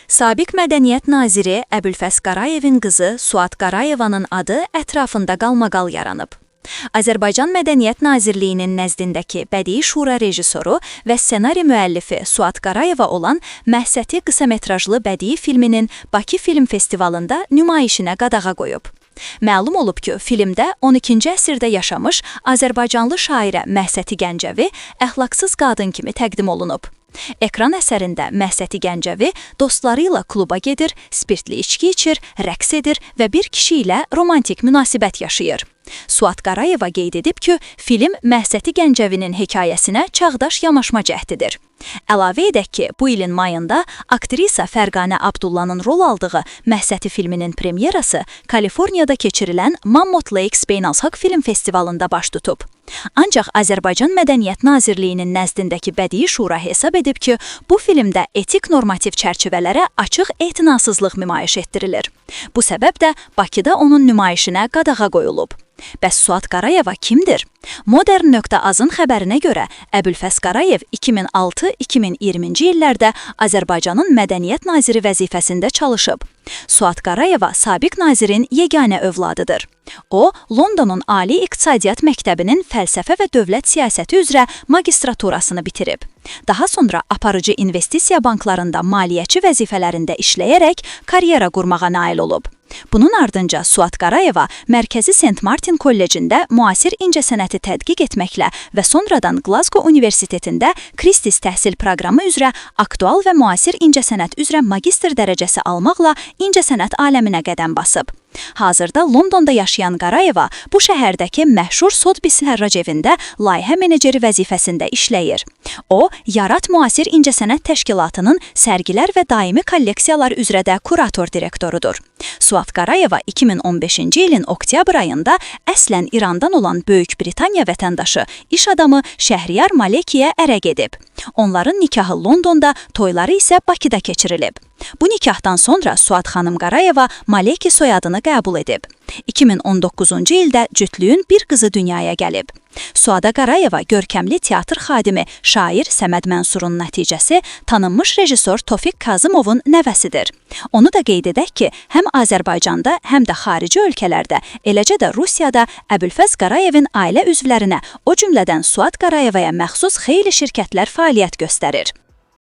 Sabiq Mədəniyyət naziri Əbülfəz Qarayevin qızı Suad Qarayevanın adı ətrafında qalmaqal yaranıb. Azərbaycan Mədəniyyət Nazirliyinin nəzdindəki Bədii Şura rejissoru və ssenari müəllifi Suad Qarayeva olan Məhsəti qısametrajlı bədii filminin Bakı Film Festivalında nümayişinə qadağa qoyub. Məlum olub ki, filmdə 12-ci əsrdə yaşamış Azərbaycanlı şairə Məhsəti Gəncəvi əxlaqsız qadın kimi təqdim olunub. Ekran əsərində Məhsəti Gəncəvi dostları ilə kluba gedir, spirtli içki içir, rəqs edir və bir kişi ilə romantik münasibət yaşayır. Suad Qarayeva qeyd edib ki, film Məhsəti Gəncəvinin hekayəsinə çağdaş yanaşma cəhdidir. Əlavə edək ki, bu ilin mayında aktrisa Fərqanə Abdullanın rol aldığı Məhsəti filminin premyerası Kaliforniyada keçirilən Mammoth Lakes Beynəlxalq Film Festivalında baş tutub. Ancaq Azərbaycan Mədəniyyət Nazirliyinin nəzdindəki Bədii Şura hesab edib ki, bu filmdə etik normativ çərçivələrə açıq etinasızlıq nümayiş etdirilir. Bu səbəb də Bakıda onun nümayişinə qadağa qoyulub. Bəs Suad Qarayeva kimdir? Modern.az-ın xəbərinə görə Əbülfəz Qarayev 2006-2020-ci illərdə Azərbaycanın Mədəniyyət naziri vəzifəsində çalışıb. Suad Qarayeva sabiq nazirin yeganə övladıdır. O, Londonun Ali İqtisadiyyat Məktəbinin fəlsəfə və dövlət siyasəti üzrə magistraturasını bitirib. Daha sonra aparıcı investisiya banklarında maliyyəçi vəzifələrində işləyərək karyera qurmağa nail olub. Bunun ardınca Suad Qarayeva Mərkəzi Sent Martin Kollecində müasir incəsənəti tədqiq etməklə və sonradan Glasgow Universitetində Christie's təhsil proqramı üzrə aktual və müasir incəsənət üzrə magistr dərəcəsi almaqla incəsənət aləminə qədəm basıb. Hazırda Londonda yaşayan Qarayeva bu şəhərdəki məşhur Sotheby's hərrac evində layihə meneceri vəzifəsində işləyir. O, Yarat Müasir İncəsənət Təşkilatının sərgilər və daimi kolleksiyalar üzrə də kurator direktorudur. Suad Qarayeva 2015-ci ilin oktyabr ayında əslən İrandan olan Böyük Britaniya vətəndaşı iş adamı Şəhriyar Malekiyə ərə gedib. Onların nikahı Londonda, toyları isə Bakıda keçirilib. Bu nikahdan sonra Suad xanım Qarayeva Maleki soyadını qəbul edib. 2019-cu ildə cütlüyün bir qızı dünyaya gəlib. Suada Qarayeva görkəmli teatr xadimi, şair Səməd Mənsurun nəticəsi tanınmış rejissor Tofiq Kazımovun nəvəsidir. Onu da qeyd edək ki, həm Azərbaycanda, həm də xarici ölkələrdə, eləcə də Rusiyada Əbülfəz Qarayevin ailə üzvlərinə, o cümlədən Suad Qarayevaya məxsus xeyli şirkətlər fəaliyyət göstərir.